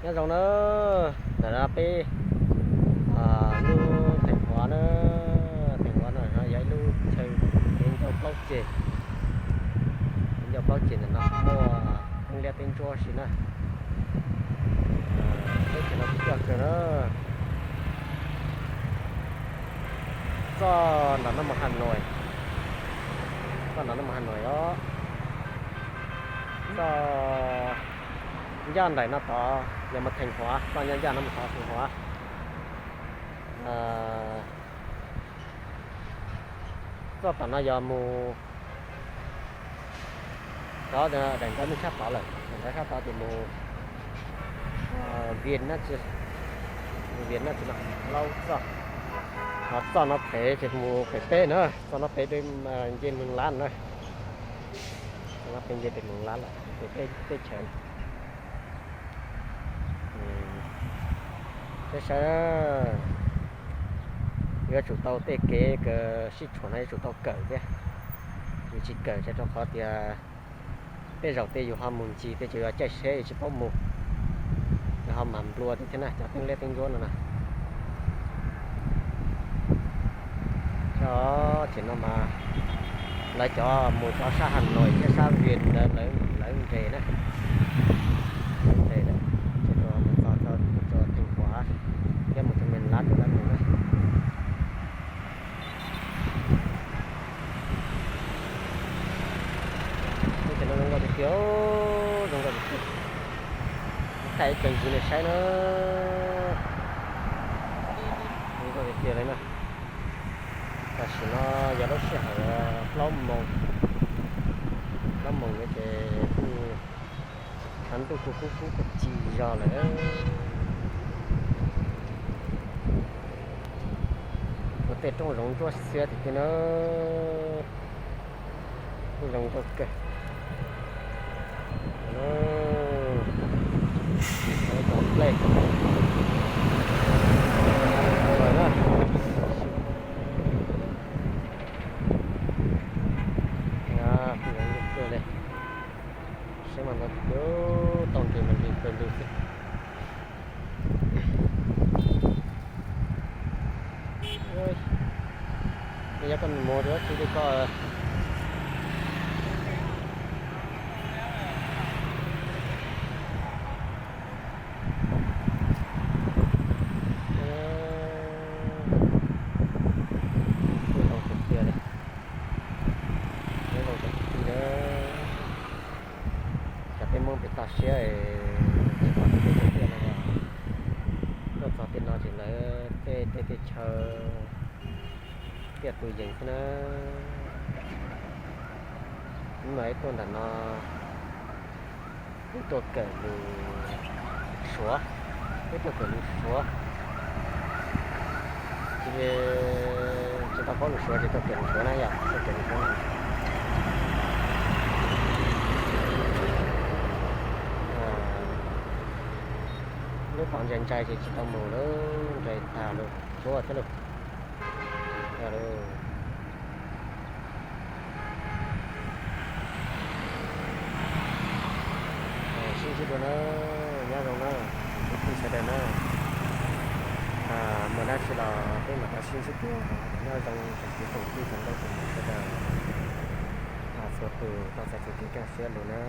Nyob zoo na, ntawm no peb lub Theem Huav na, Theem Huav no yog ib lub chaw kev ncauj plaub ceg, kev ncauj plaub ceg ntawm no muaj teeb liab teeb ntsuab si na. Teb chaws no kuj coj kawg na. Txoj nram no mus Has Nois, txoj nram no mus Has Nois os. Txoj ncaj nraim no tod yog mus Theem Huav, txoj ncaj ncaj no mus tod Theem Huav. Txoj tom no yog mus, cov daim ntawv nws sab tod lawm, daim ntawv sab tod ces mus Vias Nab Tsi, Vias Nab Tsi no plaub txoj. Ho txoj no pem ces mus pem peb na, txoj no pem nce Mees Lab na. Txoj no pem nce pem Mees Lab lawm, pem peb teb chaws. Saib saib, yuav tsum tau tej kev sib tshuam no yuav tsum tau kawm thiab. Yus tsis kawm ces rau qhov tias tej zaum tej yus ho mus ncig tej ces yuav caij tsheb yus tsis paub mus, yus ho mam nplua thiab na cov teeb liab teeb ntsuab no na. Cov tim no mas lawv cov mus cov sab Has Nois thiab sab Vias ntawd lawv nres na, lawv nres lawm, ces mus txog, mus txog Theem Huav thiab mus txog Mees Lab rau lawv mus na. Teb chaws no zoo nkauj tiag tiag, zoo nkauj tiag tiag. Thaij ib co ntsis nej saib na. Zoo nkauj tiag tiag li na. Tam sim no yog lub sij hawm plaub moos, plaub moos no ces kuj tshav ntuj kuj kub kub kub ci zog lawm. Ua tej roob zoov ntsuab xiab tiag tiag na. Kuj zoo nkauj kawg. Tau nplej na. Kuj zoo nkauj kawg li. Saib mas ntau tiag, tau nres mas nres pawg lug xwb. Yog koj mus rau dab tsi li koj. Kuj zoo tiag tiag li. Nyob zoo cov kwv tij na, cov peb Hmoob pem toj siab es tsis pom tias tiag no, tuaj txog tej no ces lawv tej teb tej chaw tiaj tus yees xwb na. Hnub no ib tuaj ntawm no, peb tuaj kawm lus Suav, peb tuaj kawm lus Suav. Ces tsis tau paub lus Suav ces tuaj kawm lus Suav na yom, tuaj kawm lus Suav na. Lub pov ntsais ntsais ces tsis tau mus lawm, ntsais tag lawm, tsuav thiab lawm. Sib ntsib dua na, nyob zoo na, kwv tij sawv daws na. Muaj dab tsi los peb mam rov sib ntsib dua, nyob zoo tsoom kwv tsoom tij tsoom nkauj tsoom muam sawv daws. Thov txhua tus tau txais txoj kev kaj siab lug na.